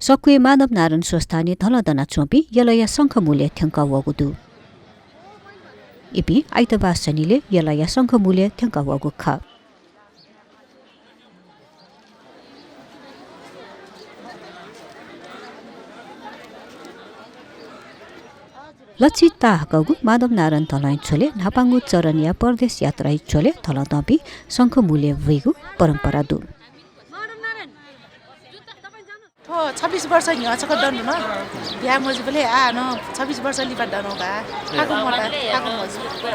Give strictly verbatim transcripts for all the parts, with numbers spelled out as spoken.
सक्वय् माधव नारायण स्वस्थानय् धलं दनाच्वंपिं यलया शंखमूलय् थ्यंकः वःगु दु। इपिं आइतबाः शनिलय् यलया शंखमूलय् थ्यंकः वःगु खः। लच्छि ताहाकःगु माधव नारायण धलंया झ्वलय् न्हापांगु चरणया परदेश यात्राया झ्वलय् धलं दंपिं शंखमूलय् वइगु परम्परा दु। थ्व छब्बिस वर्ष न्ह्यः छकः दनु न। ब्याहा मजुबलय् आः नं छब्बिस वर्ष लिपा दनु का। थाकु मता, थाकु मजु।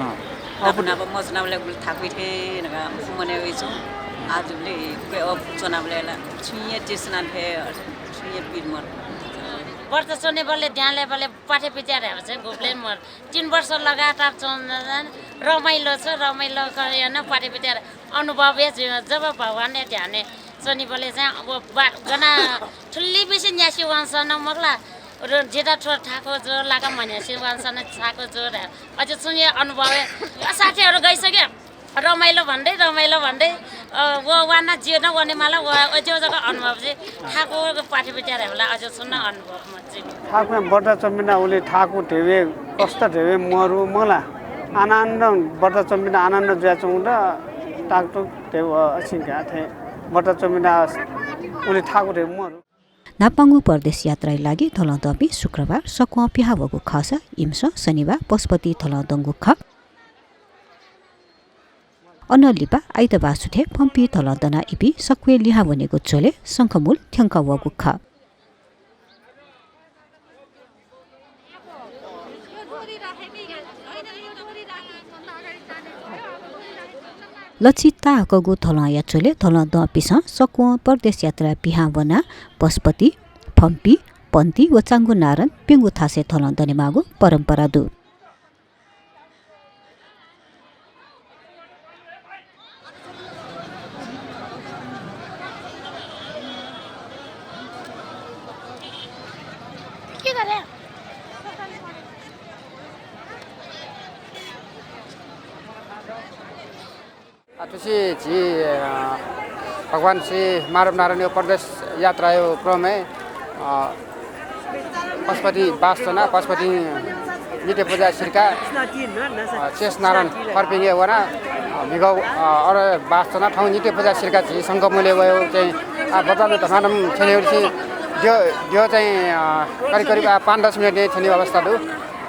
अँ। नाप नाप मजु नाबलय् गुलि थाकुइ थें नका मने वइचु। आजुबलय् कुके अ च्वनाबलय् ला छुइया टेसना फे, छुइया पीर मर। वर्ष च्वनेबलय् द्यालेबलय् पाठे पित्यार हे गुबलेन मर। तीन वर्ष लगातार च्वन रमाइलो छ, रमाइलो क-, याना पाठे पित्यार अनुभव हे जुइ। जब भगवानया ध्यानय् च्वनीबलय् चाहिँ अब बा-, गना थुलि बेसी न्यासि वंसन मखला, र जेता थ्व थाको जो लाका म्हन्यासि वंसन थाको जो रे। अझ छुं हे अनुभव हे साथीहरू गइसक्यो। रमाइलो भन्दै, रमाइलो भन्दै, अ, व वाना जियो न वने माला, व, अझ जक अनुभव चाहिँ थाको पाठे पित्यार होला, अझ छुं न अनुभव म चाहिँ। थाकुं बर्ता चम्बिना उलि थाकु धेबे कष्ट धेबे मरु मला। आनन्द बर्ता चम्बिना आनन्द जुया चुंगु द ताकतुक धेबे अछिंका थे बर्ता चम्बिना उलि थाकु धेबे मरु। न्हापांगु परदेश यात्राया लागि धलं दंपिं शुक्रबार सक्वं पिहां वःगु खःसा इमिसं शनिबार पशुपति धलं दंगु खः। अनं लिपा आइतबार सुथय् फम्पिं धलं दनाः इपिं सक्वय् लिहां वनेगु झ्वलय् शंखमूल थ्यंकः वःगु खः। लच्छि ताहाकःगु धलंया झ्वलय् धलं दंपिंसं सक्वं परदेश यात्राय् पिहां वनाः पशुपति, फम्पी, पन्ती व चांगु नारायण प्यंगू थासय् धलं दनेमाःगु परम्परा दु। आ, थुसी झी, अ, भगवान श्री माधव नारायणया परदेश यात्राया क्रमय्, अ, पशुपति बास च्वना, पशुपति नित्य पूजा सिरका, अ, शेष नारायण फर्पिंगे वना, अ, म्हिगः, अ, अर बास च्वना, थौं नित्य पूजा सिरका झी शंखमूलय् वयेगु चाहिँ, आ, बर्तालु धमाधम थ्यनेगु चाहिँ द्यः, द्यः चाहिँ, अ, करिब करिब, आ, पाँच दस मिनेट थ्यनेगु अवस्था दु।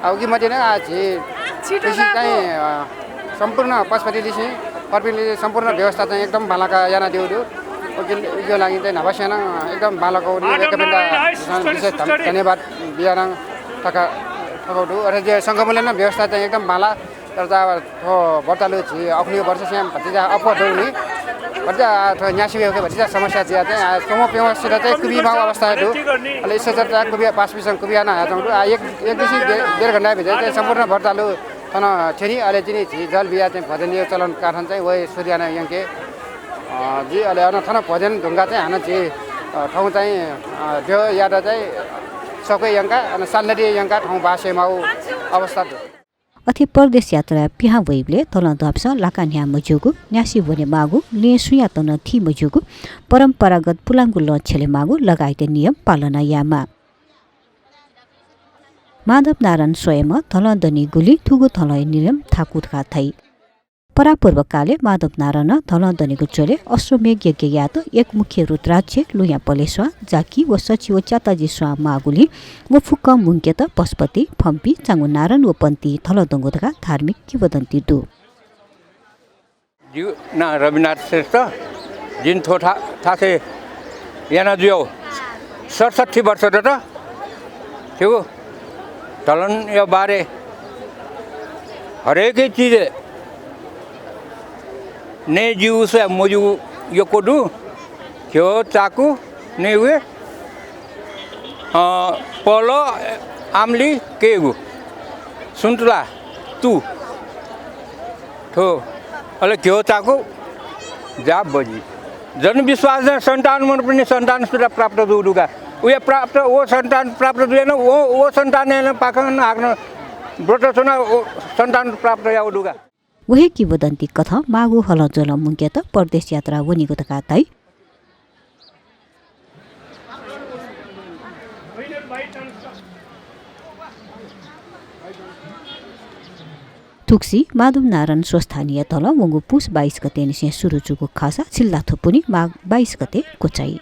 आ, उकी मध्ये नं, आ, झी छिटो थुसी चाहिँ, अ, सम्पूर्ण पशुपतिलिसें, फर्पिंलिसें सम्पूर्ण व्यवस्था चाहिँ एकदम बांलाक यानादीगु दु। उकी, उकिया लागि चाहिँ न्हापांनिसें नं एकदम बांलाक वनी। एकदम विशेष धन-, धन्यवाद बियानं थका-, थकागु दु। अथे जे शंखमूलय् नं व्यवस्था चाहिँ एकदम बांला। तर चाहिँ अब थ्व बर्तालु झी अखुनि वर्षसें भतिचा अप्वः दु नि। भतिचा थ्व न्यासि वयेगु भतिचा समस्या जुया चाहिँ, आ, च्वंम्ह प्यम्हसित चाहिँ कुबिमाःगु अवस्था दु। अले इसर चाहिँ कुबिया पासापिसं कुबिया नं हयाच्वंगु दु। आ, एक, एक दिसिं डे-, डेढ घण्टा भित्र चाहिँ सम्पूर्ण बर्तालु थन थ्यनी, अले जिं झी जल बिया चाहिँ भोजनया चलन काथन चाहिँ वये सुरु याना यंके, अ, जुइ। अले अन थन भोजन धुंकाः चाहिँ हानं झी, अ, थौं चाहिँ, अ, द्यःयात चाहिँ सक्वय् यंकाः, अन सालनदी यंकाः थौं बास यायेमाःगु अवस्था दु। अथे परदेश यात्राय् पिहां वइबलय् धलं दंपिंसं लाका न्ह्याः मज्यूगु, न्यासि वनेमाःगु, लँय् सुयातं नं थी मज्यूगु, परम्परागत पुलांगु लँ छ्यलेमाःगु लगायतया नियम पालना यायेमाः। माधव नारायण स्वयम्भूं धलं दनीगुलिं थुगु धलंया नियम थाकु धकाः धाइ। परापूर्वकालय् माधव नारायणं धलं दनेगु झ्वलय् अश्वमेघ यज्ञ यायेत एक मुख्य रुद्राक्ष, लुँया पलेस्वां, जाकि व सछि व च्याताजि स्वां माःगुलिं व फुक्कं मुंकेत पशुपति, फम्पी, चांगु नारायण व पन्ती धलं दंगु धकाः धार्मिक किंवदन्ती दु। जिगु नां रविनाथ श्रेष्ठ, जिं थ्व था-, थासय् याना जुयाः सतसट्ठी वर्ष दत। थ्व धलनया बारे हरेक चिज नये ज्यूसा मज्यू यक्व दु। घ्यः, चाकु, नये वये, अ, पल, आम्ली, केगु, सुन्तला, तु, थ्व, अले घ्यः, चाकु, जा, बजि। जनविश्वासं सन्तान मनपिनि सन्तान सुद्धा प्राप्त जू दुगा। उया प्राप्त, व सन्तान प्राप्त जुयान, व, व सन्तानय् नं पाखं हाकनं व्रत च्वना, व सन्तान प्राप्त याउ दुगा। व हे किंवदन्ती कथं माःगु हलंज्वलं मुंकेत परदेश यात्रा वनीगु धकाः धाइ। थुक्सी माधव नारायण स्वस्थानीया तल वंगु पुस बाइस गते निसें सुरु जूगु खःसा छिल्लाथ्व पुन्हि माघ बाइस गते क्वचाइ।